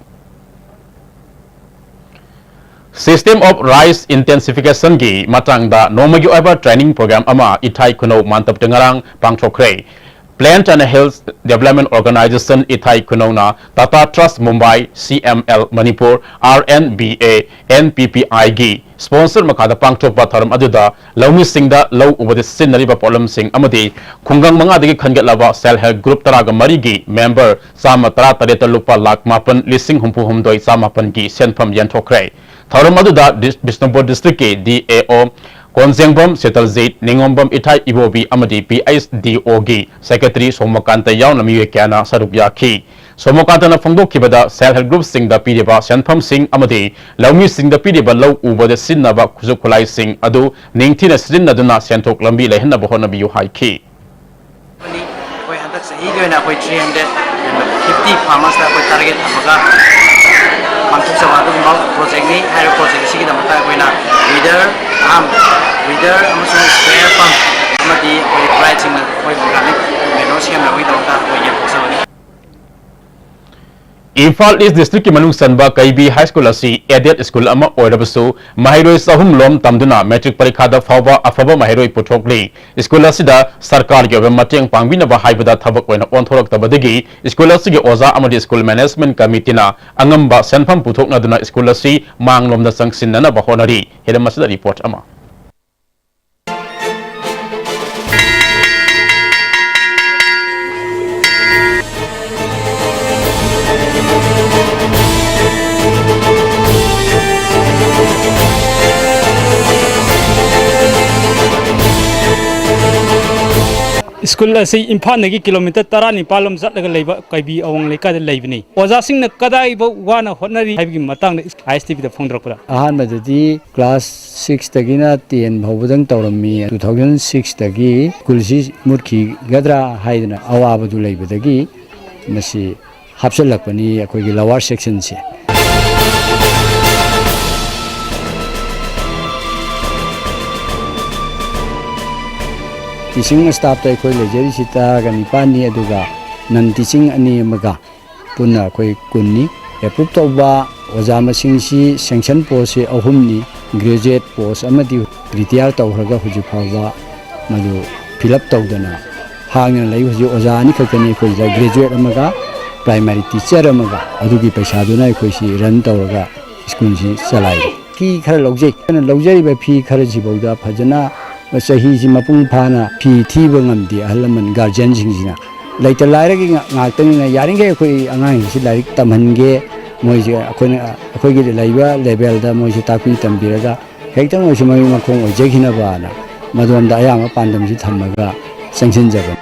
System of Rice Intensification ꯒꯤ ꯃꯇꯥꯡꯗ ꯅꯣꯡꯃꯒꯤ ꯑꯣꯏꯕ training program ꯑꯃ ꯏꯊꯥꯏ ꯈꯨꯅꯧ ꯃꯥꯟꯇꯞꯇ ꯉꯔꯥꯡ ꯄꯥꯡꯊꯣꯛꯈ꯭ꯔꯦ꯫ Plant and Health Development Organization ꯏꯊꯥꯏ ꯈꯨꯅꯧꯅ Tata Trust Mumbai, C M L Manipur, R N B A, N P P I ꯒꯤ sponsor ꯃꯈꯥꯗ ꯄꯥꯡꯊꯣꯛꯄ ꯊꯧꯔꯝ ꯑꯗꯨꯗ ꯂꯧꯃꯤꯁꯤꯡꯗ ꯂꯧ ꯎꯕꯗ ꯁꯤꯖꯤꯟꯅꯔꯤꯕ ꯄꯣꯠꯂꯝꯁꯤꯡ ꯑꯃꯗꯤ ꯈꯨꯡꯒꯪ ꯃꯉꯥꯗꯒꯤ ꯈꯟꯒꯠꯂꯕ Self Help Group ꯇꯔꯥꯒ ꯃꯔꯤꯒꯤ member ꯆꯥꯝꯃ ꯇꯔꯥ ꯇꯔꯦꯠꯇ ꯂꯨꯄꯥ ꯂꯥꯈ ꯃꯥꯄꯟ ꯂꯤꯁꯤꯡ ꯍꯨꯝꯐꯨ ꯍꯨꯝꯗꯣꯏ ꯆꯥꯃꯥꯄꯟꯒꯤ ꯁꯦꯟꯐꯝ ꯌꯦꯟꯊꯣꯛꯈ꯭ꯔꯦ꯫ ꯊꯧꯔꯝ ꯑꯗꯨꯗ ꯗꯤꯁ-, ꯕꯤꯁꯅꯨꯄꯨꯔ district ꯀꯤ D A O ꯀꯣꯟꯖꯦꯡꯕꯝ ꯁꯤꯇꯜꯖꯤꯠ, ꯅꯤꯉꯣꯝꯕꯝ ꯏꯊꯥꯏ ꯏꯕꯣꯕꯤ ꯑꯃꯗꯤ P H D O ꯒꯤ secretary ꯁꯣꯃꯀꯥꯟꯇ ꯌꯥꯎꯅ ꯃꯤꯑꯣꯏ ꯀꯌꯥꯅ ꯁꯔꯨꯛ ꯌꯥꯈꯤ꯫ ꯁꯣꯃꯀꯥꯟꯇꯅ ꯐꯣꯡꯗꯣꯛꯈꯤꯕꯗ, Self Help Group ꯁꯤꯡꯗ ꯄꯤꯔꯤꯕ ꯁꯦꯟꯐꯝꯁꯤꯡ ꯑꯃꯗꯤ ꯂꯧꯃꯤꯁꯤꯡꯗ ꯄꯤꯔꯤꯕ ꯂꯧ ꯎꯕꯗ ꯁꯤꯖꯤꯟꯅꯕ ꯈꯨꯠꯁꯨ ꯈꯨꯠꯂꯥꯏꯁꯤꯡ ꯑꯗꯨ ꯅꯤꯡꯊꯤꯅ ꯁꯤꯖꯤꯟꯅꯗꯨꯅ ꯁꯦꯟꯊꯣꯛ ꯂꯝꯕꯤ ꯂꯩꯍꯟꯅꯕ ꯍꯣꯠꯅꯕꯤꯌꯨ ꯍꯥꯏꯈꯤ꯫ ꯑꯩꯈꯣꯏ ꯍꯟꯗꯛ ꯆꯍꯤꯒꯤ ꯑꯣꯏꯅ ꯑꯩꯈꯣꯏ three hundred fifty farmers ꯇ ꯑꯩꯈꯣꯏ target ꯊꯝꯃꯒ ꯄꯥꯡꯊꯣꯛꯆꯕ ꯑꯗꯨꯒꯨꯝꯕ project ꯅꯤ꯫ ꯍꯥꯏꯔꯤꯕ project ꯑꯁꯤꯒꯤꯗꯃꯛꯇ ꯑꯩꯈꯣꯏꯅ weeder farm, weeder ꯑꯃꯁꯨꯡ sprayer pump ꯑꯃꯗꯤ ꯑꯩꯈꯣꯏ ꯄ꯭ꯔꯥꯏꯠꯁꯤꯡꯅ ꯑꯩꯈꯣꯏ organic manure ꯁꯦꯝꯅꯕꯒꯤꯗꯃꯛꯇ ꯑꯩꯈꯣꯏ ꯌꯦꯟꯊꯣꯛꯆꯕꯅꯤ꯫ ꯏꯝꯐꯥꯜ East district ꯀꯤ ꯃꯅꯨꯡ ꯆꯟꯕ ꯀꯩꯕꯤ High School ꯑꯁꯤ aided school ꯑꯃ ꯑꯣꯏꯔꯕꯁꯨ, ꯃꯍꯩꯔꯣꯏ ꯆꯍꯨꯝ ꯂꯣꯝ ꯇꯝꯗꯨꯅ matric ꯄꯔꯤꯈꯥꯗ ꯐꯥꯎꯕ ꯑꯐꯕ ꯃꯍꯩꯔꯣꯏ ꯄꯨꯊꯣꯛꯂꯤ꯫ School ꯑꯁꯤꯗ ꯁꯔꯀꯥꯔꯒꯤ ꯑꯣꯏꯕ ꯃꯇꯦꯡ ꯄꯥꯡꯕꯤꯅꯕ ꯍꯥꯏꯕꯗ ꯊꯕꯛ ꯑꯣꯏꯅ ꯑꯣꯟꯊꯣꯔꯛꯇꯕꯗꯒꯤ school ꯑꯁꯤꯒꯤ ꯑꯣꯖꯥ ꯑꯃꯗꯤ school management committee ꯅ ꯑꯉꯝꯕ ꯁꯦꯟꯐꯝ ꯄꯨꯊꯣꯛꯅꯗꯨꯅ school ꯑꯁꯤ ꯃꯥꯡꯂꯣꯝꯗ ꯆꯪꯁꯤꯟꯅꯅꯕ ꯍꯣꯠꯅꯔꯤ꯫ ꯍꯤꯔꯝ ꯑꯁꯤꯗ report ꯑꯃ꯫ ꯁ꯭ꯀꯨꯜ ꯑꯁꯤ ꯏꯝꯐꯥꯜꯗꯒꯤ ꯀꯤꯂꯣꯃꯤꯇꯔ ꯇꯔꯥꯅꯤꯄꯥꯜ ꯂꯣꯝ ꯆꯠꯂꯒ ꯂꯩꯕ ꯀꯩꯕꯤ ꯑꯋꯥꯡ ꯂꯩꯀꯥꯏꯗ ꯂꯩꯕꯅꯤ꯫ ꯑꯣꯖꯥꯁꯤꯡꯅ ꯀꯗꯥꯏꯐꯥꯎ ꯋꯥꯅ ꯍꯣꯠꯅꯔꯤ ꯍꯥꯏꯕꯒꯤ ꯃꯇꯥꯡꯗ ꯑꯥꯏ ꯑꯦꯁ ꯇꯤ ꯚꯤꯗ ꯐꯣꯡꯗꯣꯔꯛꯄꯗ꯫ ꯑꯍꯥꯟꯕꯗꯗꯤ class six ꯇꯒꯤꯅ ten ꯐꯥꯎꯕꯗꯪ ꯇꯧꯔꯝꯃꯤ꯫ Two thousand six ꯇꯒꯤ ꯁ꯭ꯀꯨꯜꯁꯤ ꯃꯨꯠꯈꯤꯒꯗ꯭ꯔꯥ ꯍꯥꯏꯗꯅ ꯑꯋꯥꯕꯗꯨ ꯂꯩꯕꯗꯒꯤ ꯃꯁꯤ ꯍꯥꯞꯆꯤꯜꯂꯛꯄꯅꯤ ꯑꯩꯈꯣꯏꯒꯤ lower section ꯁꯦ꯫ Teaching staff ꯇ ꯑꯩꯈꯣꯏ ꯂꯩꯖꯔꯤꯁꯤ ꯇꯔꯥꯒ ꯅꯤꯄꯥꯟꯅꯤ, ꯑꯗꯨꯒ non teaching ꯑꯅꯤ ꯑꯃꯒ ꯄꯨꯟꯅ ꯑꯩꯈꯣꯏ ꯀꯨꯟꯅꯤ꯫ Approve ꯇꯧꯕ ꯑꯣꯖꯥ ꯃꯁꯤꯡꯁꯤ ꯁꯦꯡꯁꯟ ꯄꯣꯁꯁꯤ ꯑꯍꯨꯝꯅꯤ, ꯒ꯭ꯔꯦꯖꯨꯑꯦꯠ ꯄꯣꯁ ꯑꯃꯗꯤ ꯔꯤꯇꯤꯌꯥꯔ ꯇꯧꯈ꯭ꯔꯒ ꯍꯧꯖꯤꯛ ꯐꯥꯎꯕ ꯃꯗꯨ ꯐꯤꯜ ꯑꯞ ꯇꯧꯗꯅ ꯍꯥꯡꯗꯅ ꯂꯩ꯫ ꯍꯧꯖꯤꯛ ꯑꯣꯖꯥ ꯑꯅꯤꯈꯛꯇꯅꯤ ꯑꯩꯈꯣꯏꯗ, ꯒ꯭ꯔꯦꯖꯨꯑꯦꯠ ꯑꯃꯒ ꯄ꯭ꯔꯥꯏꯃꯥꯔꯤ ꯇꯤꯆꯔ ꯑꯃꯒ꯫ ꯑꯗꯨꯒꯤ ꯄꯩꯁꯥꯗꯨꯅ ꯑꯩꯈꯣꯏꯁꯤ ꯔꯟ ꯇꯧꯔꯒ ꯁ꯭ꯀꯨꯜꯁꯤ ꯆꯂꯥꯏꯔꯤ꯫ ꯐꯤ ꯈꯔ ꯂꯧꯖꯩ꯫ ꯑꯩꯅ ꯂꯧꯖꯔꯤꯕ ꯐꯤ ꯈꯔꯁꯤꯐꯥꯎꯗ ꯐꯖꯅ ꯆꯍꯤꯁꯤ ꯃꯄꯨꯡ ꯐꯥꯅ ꯐꯤ ꯊꯤꯕ ꯉꯝꯗꯦ ꯑꯍꯜ ꯂꯃꯟ ꯒꯥꯔꯖꯤꯌꯟꯁꯤꯡꯁꯤꯅ꯫ ꯂꯩꯇ ꯂꯥꯏꯔꯒꯤ ꯉꯥ-, ꯉꯥꯛꯇꯅꯤꯅ ꯌꯥꯔꯤꯈꯩ ꯑꯩꯈꯣꯏ ꯑꯉꯥꯡꯁꯤꯡꯁꯤ ꯂꯥꯏꯔꯤꯛ ꯇꯝꯍꯟꯒꯦ꯫ ꯃꯣꯏꯁꯦ ꯑꯩꯈꯣꯏꯅ, ꯑꯩꯈꯣꯏꯒꯤ ꯂꯩꯕ ꯂꯦꯚꯦꯜꯗ ꯃꯣꯏꯁꯦ ꯇꯥꯛꯄꯤ ꯇꯝꯕꯤꯔꯒ ꯈꯤꯇꯪ ꯑꯣꯏꯔꯁꯨ ꯃꯍꯩ ꯃꯈꯣꯡ ꯑꯣꯏꯖꯈꯤꯅꯕꯅ ꯃꯗꯣꯝꯗ ꯑꯌꯥꯝꯕ ꯄꯥꯟꯗꯝꯁꯤ ꯊꯝꯃꯒ ꯆꯪꯁꯤꯟꯖꯕꯅꯤ꯫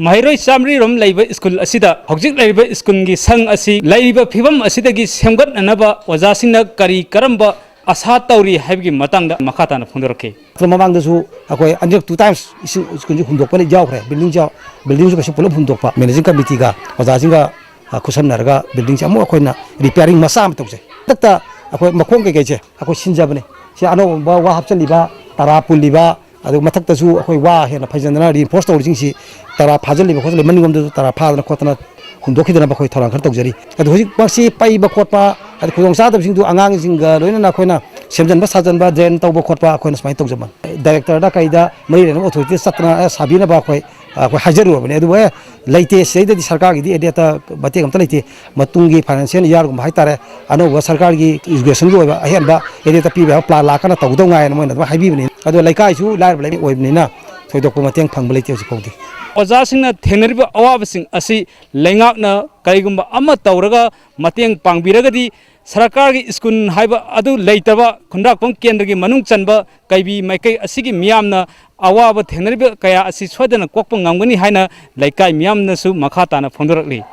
ꯃꯍꯩꯔꯣꯏ ꯆꯥꯃꯔꯤ ꯔꯣꯝ ꯂꯩꯕ ꯁ꯭ꯀꯨꯜ ꯑꯁꯤꯗ ꯍꯧꯖꯤꯛ ꯂꯩꯔꯤꯕ ꯁ꯭ꯀꯨꯜꯒꯤ ꯁꯪ ꯑꯁꯤ ꯂꯩꯔꯤꯕ ꯐꯤꯕꯝ ꯑꯁꯤꯗꯒꯤ ꯁꯦꯝꯒꯠꯅꯅꯕ ꯑꯣꯖꯥꯁꯤꯡꯅ ꯀꯔꯤ ꯀꯔꯝꯕ ꯑꯁꯥ ꯇꯧꯔꯤ ꯍꯥꯏꯕꯒꯤ ꯃꯇꯥꯡꯗ ꯃꯈꯥ ꯇꯥꯅ ꯐꯣꯡꯗꯣꯔꯛꯈꯤ꯫ ꯃꯃꯥꯡꯗꯁꯨ ꯑꯩꯈꯣꯏ ꯑꯅꯤꯔꯛ, two times ꯁ꯭ꯀꯨꯜ, ꯁ꯭ꯀꯨꯜꯁꯤ ꯍꯨꯟꯗꯣꯛꯄ ꯂꯩ-, ꯌꯥꯎꯈ꯭ꯔꯦ꯫ ꯕꯤꯜꯗꯤꯡꯁꯨ, ꯕꯤꯜꯗꯤꯡꯁꯨ ꯀꯩꯁꯨ ꯄꯨꯂꯞ ꯍꯨꯟꯗꯣꯛꯄ, ꯃꯦꯅꯦꯖꯤꯡ ꯀꯃꯤꯇꯤꯒ ꯑꯣꯖꯥꯁꯤꯡꯒ, ꯑ, ꯈꯨꯠꯁꯝꯅꯔꯒ ꯕꯤꯜꯗꯤꯡꯁꯦ ꯑꯃꯨꯛ ꯑꯩꯈꯣꯏꯅ ꯔꯤꯄꯤꯌꯥꯔꯤꯡ ꯃꯆꯥ ꯑꯃ ꯇꯧꯖꯩ꯫ ꯍꯟꯗꯛꯇ ꯑꯩꯈꯣꯏ ꯃꯈꯣꯡ ꯀꯩꯀꯩꯁꯦ ꯑꯩꯈꯣꯏ ꯁꯤꯟꯖꯕꯅꯤ꯫ ꯁꯤ ꯑꯅꯧꯕ ꯋꯥ ꯍꯥꯞꯆꯤꯜꯂꯤꯕ, ꯇꯔꯥ ꯄꯨꯜꯂꯤꯕ, ꯑꯗꯨ ꯃꯊꯛꯇꯁꯨ ꯑꯩꯈꯣꯏ ꯋꯥ ꯍꯦꯟꯅ ꯐꯩꯖꯟꯗꯅ reinforce ꯇꯧꯔꯤꯁꯤꯡꯁꯤ ꯇꯔꯥ ꯐꯥꯖꯤꯜꯂꯤꯕ ꯈꯣꯠꯆꯤꯜꯂꯤꯕ ꯃꯅꯤꯡꯂꯣꯝꯗꯁꯨ ꯇꯔꯥ ꯐꯥꯗꯅ ꯈꯣꯠꯇꯅ ꯍꯨꯟꯗꯣꯛꯈꯤꯗꯅꯕ ꯑꯩꯈꯣꯏ ꯊꯧꯔꯥꯡ ꯈꯔ ꯇꯧꯖꯔꯤ꯫ ꯑꯗꯨ ꯍꯧꯖꯤꯛꯃꯛꯁꯤ ꯄꯩꯕ ꯈꯣꯠꯄ, ꯑꯗꯩ ꯈꯨꯗꯣꯡꯆꯥꯗꯕꯁꯤꯡꯗꯨ ꯑꯉꯥꯡꯁꯤꯡꯒ ꯂꯣꯏꯅꯅ ꯑꯩꯈꯣꯏꯅ ꯁꯦꯝꯖꯤꯟꯕ ꯁꯥꯖꯤꯟꯕ, ꯗ꯭ꯔꯦꯟ ꯇꯧꯕ ꯈꯣꯠꯄ ꯑꯩꯈꯣꯏꯅ ꯁꯨꯃꯥꯏꯅ ꯇꯧꯖꯕꯅꯤ꯫ ꯗꯥꯏꯔꯦꯛꯇꯔꯗ ꯀꯩꯗ ꯃꯔꯤ ꯂꯩꯅꯕ ꯑꯣꯊꯣꯔꯤꯇꯤꯗ ꯆꯠꯇꯅ, ꯑꯦ, ꯁꯥꯕꯤꯅꯕ ꯑꯩꯈꯣꯏ, ꯑꯩꯈꯣꯏ ꯍꯥꯏꯖꯔꯨꯔꯕꯅꯤ꯫ ꯑꯗꯨꯕꯨ, ꯑꯦ, ꯂꯩꯇꯦ, ꯁꯤꯗꯩꯗꯗꯤ ꯁꯔꯀꯥꯔꯒꯤꯗꯤ ꯑꯦꯗꯦꯠꯇ ꯃꯇꯦꯡ ꯑꯝꯇ ꯂꯩꯇꯦ꯫ ꯃꯇꯨꯡꯒꯤ ꯐꯥꯏꯅꯥꯟꯁꯤꯌꯦꯜ ꯏꯌꯥꯔꯒꯨꯝꯕ ꯍꯥꯏꯇꯥꯔꯦ, ꯑꯅꯧꯕ ꯁꯔꯀꯥꯔꯒꯤ ꯏꯖꯨꯀꯦꯁꯟꯒꯤ ꯑꯣꯏꯕ ꯑꯍꯦꯟꯕ ꯑꯦꯗꯦꯠꯇ ꯄꯤꯕ ꯌꯥꯕ ꯄ꯭ꯂꯥꯟ ꯂꯥꯛꯀꯅ ꯇꯧꯗꯧ ꯉꯥꯏꯅ ꯃꯣꯏꯅ ꯑꯗꯨꯝ ꯍꯥꯏꯕꯤꯕꯅꯤ꯫ ꯑꯗꯣ ꯂꯩꯀꯥꯏꯁꯨ ꯂꯥꯏꯔꯕ ꯂꯩꯀꯥꯏ ꯑꯣꯏꯕꯅꯤꯅ ꯊꯣꯏꯗꯣꯛꯄ ꯃꯇꯦꯡ ꯐꯪꯕ ꯂꯩꯇꯦ ꯍꯧꯖꯤꯛ ꯐꯥꯎꯗꯤ꯫ ꯑꯣꯖꯥꯁꯤꯡꯅ ꯊꯦꯡꯅꯔꯤꯕ ꯑꯋꯥꯕꯁꯤꯡ ꯑꯁꯤ ꯂꯩꯉꯥꯛꯅ ꯀꯔꯤꯒꯨꯝꯕ ꯑꯃ ꯇꯧꯔꯒ ꯃꯇꯦꯡ ꯄꯥꯡꯕꯤꯔꯒꯗꯤ ꯁꯔꯀꯥꯔꯒꯤ ꯁ꯭ꯀꯨꯜ ꯍꯥꯏꯕ ꯑꯗꯨ ꯂꯩꯇꯕ ꯈꯨꯟꯗ꯭ꯔꯥꯛꯄꯝ ꯀꯦꯟꯗ꯭ꯔꯒꯤ ꯃꯅꯨꯡ ꯆꯟꯕ ꯀꯩꯕꯤ ꯃꯥꯏꯀꯩ ꯑꯁꯤꯒꯤ ꯃꯤꯌꯥꯝꯅ ꯑꯋꯥꯕ ꯊꯦꯡꯅꯔꯤꯕ ꯀꯌꯥ ꯑꯁꯤ ꯁꯣꯏꯗꯅ ꯀꯣꯛꯄ ꯉꯝꯒꯅꯤ ꯍꯥꯏꯅ ꯂꯩꯀꯥꯏ ꯃꯤꯌꯥꯝꯅꯁꯨ ꯃꯈꯥ ꯇꯥꯅ ꯐꯣꯡꯗꯣꯔꯛꯂꯤ꯫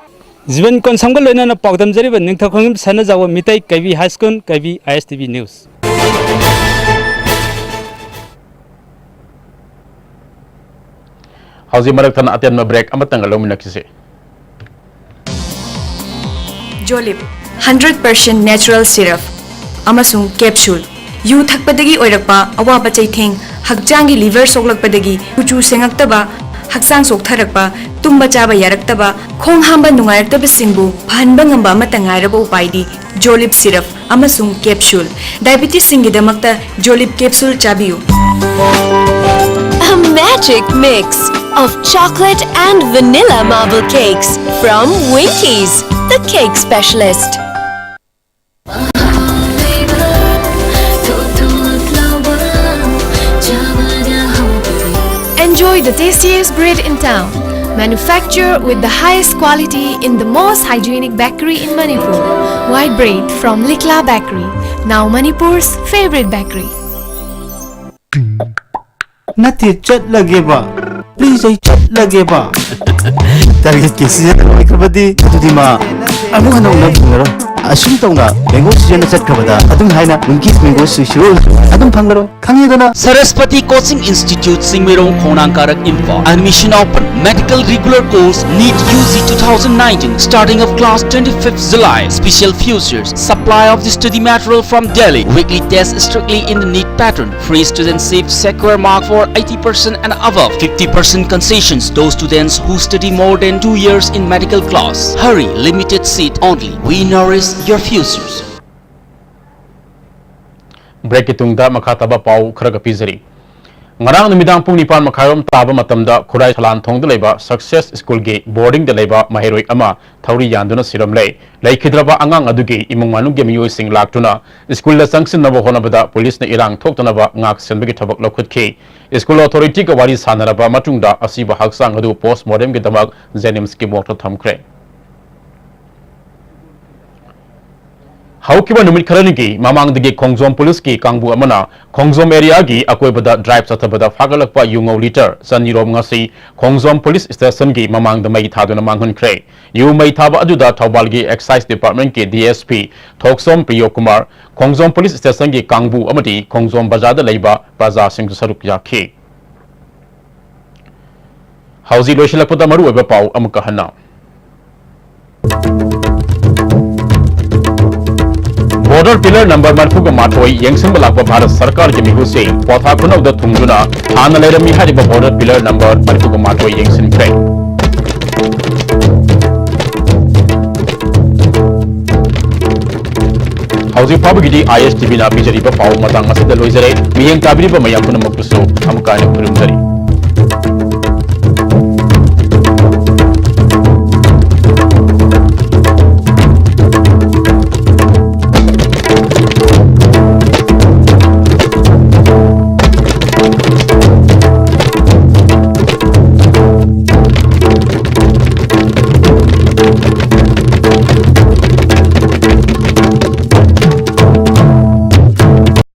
ꯖꯤꯕꯟ ꯀꯣꯟꯁꯝꯒ ꯂꯣꯏꯅꯅ ꯄꯥꯎꯗꯝꯖꯔꯤꯕ Ningthoukhongjam Sanajaoba, Meitei Keibi high school, Keibi, ISTV News꯫ ꯍꯧꯖꯤꯛ ꯃꯔꯛ ꯊꯠꯅ ꯑꯇꯦꯟꯕ ꯕ꯭ꯔꯦꯛ ꯑꯃꯇꯪꯒ ꯂꯧꯃꯤꯟꯅꯈꯤꯁꯤ꯫ Jolip, hundred percent natural syrup ꯑꯃꯁꯨꯡ ꯀꯦꯞꯁꯨꯜ꯫ ꯌꯨ ꯊꯛꯄꯗꯒꯤ ꯑꯣꯏꯔꯛꯄ ꯑꯋꯥꯕ ꯆꯩꯊꯦꯡ, ꯍꯛꯆꯥꯡꯒꯤ ꯂꯤꯚꯔ ꯁꯣꯛꯂꯛꯄꯗꯒꯤ ꯀꯨꯆꯨ ꯁꯦꯡꯉꯛꯇꯕ, ꯍꯛꯆꯥꯡ ꯆꯣꯛꯊꯔꯛꯄ, ꯇꯨꯝꯕ ꯆꯥꯕ ꯌꯥꯔꯛꯇꯕ, ꯈꯣꯡ ꯍꯥꯝꯕ ꯅꯨꯡꯉꯥꯏꯔꯛꯇꯕꯁꯤꯡꯕꯨ ꯐꯍꯟꯕ ꯉꯝꯕ ꯑꯃꯠꯇ ꯉꯥꯏꯔꯕ ꯎꯄꯥꯏꯗꯤ ꯖꯣꯂꯤꯞ ꯁꯤꯔꯞ ꯑꯃꯁꯨꯡ ꯀꯦꯞꯁꯨꯜ꯫ ꯗꯥꯏꯕꯤꯇꯤꯁꯁꯤꯡꯒꯤꯗꯃꯛꯇ ꯖꯣꯂꯤꯞ ꯀꯦꯞꯁꯨꯜ ꯆꯥꯕꯤꯌꯨ꯫ A magic mix of chocolate and vanilla marble cakes from Winkies, the cake specialist. Enjoy the tastiest bread in town. Manufactured with the highest quality in the most hygienic bakery in Manipur. White bread from Likla Bakery, now Manipur's favorite bakery. ꯅꯠꯇꯦ, ꯆꯠꯂꯒꯦꯕ꯫ Please, ꯑꯩ ꯆꯠꯂꯒꯦꯕ꯫ ꯇꯥꯔꯒꯦꯠꯀꯤ season ꯂꯣꯏꯈ꯭ꯔꯕꯗꯤ ꯑꯗꯨꯗꯤ ꯃꯥ ꯑꯃꯨꯛ ꯍꯟꯅ ꯎꯅꯕ ꯐꯪꯂꯔꯣꯏ꯫ ꯑꯁꯨꯝ ꯇꯧꯅ mango ꯁꯤꯖꯟꯅ ꯆꯠꯈ꯭ꯔꯕꯗ ꯑꯗꯨꯝ ꯍꯥꯏꯅ ꯃꯨꯡꯀꯤꯁ ꯃꯦꯡꯒꯣ ꯁꯨꯏꯁꯤꯔꯣꯜꯁꯨ ꯑꯗꯨꯝ ꯐꯪꯂꯔꯣꯏ, ꯈꯪꯉꯦꯗꯅ꯫ Saraswati Coaching Institute, Singmeirong, Khongnang Karak, Imphal. Admission open. Medical regular course, NEET U G two thousand nineteen. Starting of class twenty-fifth July. Special features: supply of the study material from Delhi. Weekly test strictly in the NEET pattern. Free student seat, secure mark for eighty percent and above. Fifty percent concessions, those students who study more than two years in medical class. Hurry, limited seat only. We nourish your futures. ꯕ꯭ꯔꯦꯛꯀꯤ ꯇꯨꯡꯗ ꯃꯈꯥ ꯇꯥꯕ ꯄꯥꯎ ꯈꯔꯒ ꯄꯤꯖꯔꯤ꯫ ꯉꯔꯥꯡ ꯅꯨꯃꯤꯗꯥꯡ ꯄꯨꯡ ꯅꯤꯄꯥꯟ ꯃꯈꯥꯏꯔꯣꯝ ꯇꯥꯕ ꯃꯇꯝꯗ ꯈꯨꯔꯥꯏ ꯁꯂꯥꯟꯊꯣꯡꯗ ꯂꯩꯕ ꯁꯛꯁꯦꯁ ꯁ꯭ꯀꯨꯜꯒꯤ ꯕꯣꯔꯗꯤꯡꯗ ꯂꯩꯕ ꯃꯍꯩꯔꯣꯏ ꯑꯃ ꯊꯧꯔꯤ ꯌꯥꯟꯗꯨꯅ ꯁꯤꯔꯝꯂꯦ꯫ ꯂꯩꯈꯤꯗ꯭ꯔꯕ ꯑꯉꯥꯡ ꯑꯗꯨꯒꯤ ꯏꯃꯨꯡ ꯃꯅꯨꯡꯒꯤ ꯃꯤꯑꯣꯏꯁꯤꯡ ꯂꯥꯛꯇꯨꯅ ꯁ꯭ꯀꯨꯜꯗ ꯆꯪꯁꯤꯟꯅꯕ ꯍꯣꯠꯅꯕꯗ ꯄꯨꯂꯤꯁꯅ ꯏꯔꯥꯡ ꯊꯣꯛꯇꯅꯕ ꯉꯥꯛ ꯁꯦꯟꯕꯒꯤ ꯊꯕꯛ ꯂꯧꯈꯠꯈꯤ꯫ ꯁ꯭ꯀꯨꯜ ꯑꯣꯊꯣꯔꯤꯇꯤꯒ ꯋꯥꯔꯤ ꯁꯥꯟꯅꯔꯕ ꯃꯇꯨꯡꯗ ꯑꯁꯤꯕ ꯍꯛꯆꯥꯡ ꯑꯗꯨ ꯄꯣꯁꯃꯣꯔꯇꯦꯝꯒꯤꯗꯃꯛ ꯖꯦꯅꯤꯝꯁꯀꯤ ꯃꯣꯔꯒꯇ ꯊꯝꯈ꯭ꯔꯦ꯫ ꯍꯧꯈꯤꯕ ꯅꯨꯃꯤꯠ ꯈꯔꯅꯤꯒꯤ ꯃꯃꯥꯡꯗꯒꯤ ꯈꯣꯡꯖꯣꯝ ꯄꯨꯂꯤꯁꯀꯤ ꯀꯥꯡꯕꯨ ꯑꯃꯅ ꯈꯣꯡꯖꯣꯝ ꯑꯦꯔꯤꯌꯥꯒꯤ ꯑꯀꯣꯏꯕꯗ ꯗ꯭ꯔꯥꯏꯚ ꯆꯠꯊꯕꯗ ꯐꯥꯒꯠꯂꯛꯄ ꯌꯨ ꯉꯧ ꯂꯤꯇꯔ ꯆꯅꯤꯔꯣꯝ ꯉꯁꯤ ꯈꯣꯡꯖꯣꯝ ꯄꯨꯂꯤꯁ ꯁ꯭ꯇꯦꯁꯟꯒꯤ ꯃꯃꯥꯡꯗ ꯃꯩ ꯊꯥꯗꯨꯅ ꯃꯥꯡꯍꯟꯈ꯭ꯔꯦ꯫ ꯌꯨ ꯃꯩ ꯊꯥꯕ ꯑꯗꯨꯗ ꯊꯧꯕꯥꯜꯒꯤ ꯑꯦꯛꯁꯥꯏꯖ ꯗꯤꯄꯥꯔꯠꯃꯦꯟꯠꯀꯤ D S P Thoksom Priyo Kumar, Khongjom police ꯁ꯭ꯇꯦꯁꯟꯒꯤ ꯀꯥꯡꯕꯨ ꯑꯃꯗꯤ ꯈꯣꯡꯖꯣꯝ ꯕꯖꯥꯔꯗ ꯂꯩꯕ ꯄ꯭ꯔꯖꯥꯁꯤꯡꯁꯨ ꯁꯔꯨꯛ ꯌꯥꯈꯤ꯫ ꯍꯧꯖꯤꯛ ꯂꯣꯏꯁꯤꯜꯂꯛꯄꯗ ꯃꯔꯨꯑꯣꯏꯕ ꯄꯥꯎ ꯑꯃꯨꯛꯀ ꯍꯟꯅ꯫ ꯕꯣꯔꯗꯔ Pillar number ꯃꯔꯤꯐꯨꯒ ꯃꯥꯊꯣꯏ ꯌꯦꯡꯁꯤꯟꯕ ꯂꯥꯛꯄ ꯚꯥꯔꯠ ꯁꯔꯀꯥꯔꯒꯤ ꯃꯤꯍꯨꯠꯁꯤꯡ ꯀ꯭ꯋꯥꯊꯥ ꯈꯨꯅꯧꯗ ꯊꯨꯡꯗꯨꯅ ꯍꯥꯟꯅ ꯂꯩꯔꯝꯃꯤ ꯍꯥꯏꯔꯤꯕ border pillar number ꯃꯔꯤꯐꯨꯒ ꯃꯥꯊꯣꯏ ꯌꯦꯡꯁꯤꯟꯈ꯭ꯔꯦ꯫ ꯍꯧꯖꯤꯛ ꯐꯥꯎꯕꯒꯤꯗꯤ ISTVꯅ ꯄꯤꯖꯔꯤꯕ ꯄꯥꯎ ꯃꯇꯥꯡ ꯑꯁꯤꯗ ꯂꯣꯏꯖꯔꯦ꯫ ꯃꯤꯠꯌꯦꯡ ꯇꯥꯕꯤꯔꯤꯕ ꯃꯌꯥꯝ ꯄꯨꯝꯅꯃꯛꯄꯨꯁꯨ ꯑꯃꯨꯛꯀ ꯍꯟꯅ ꯈꯨꯔꯨꯝꯖꯔꯤ꯫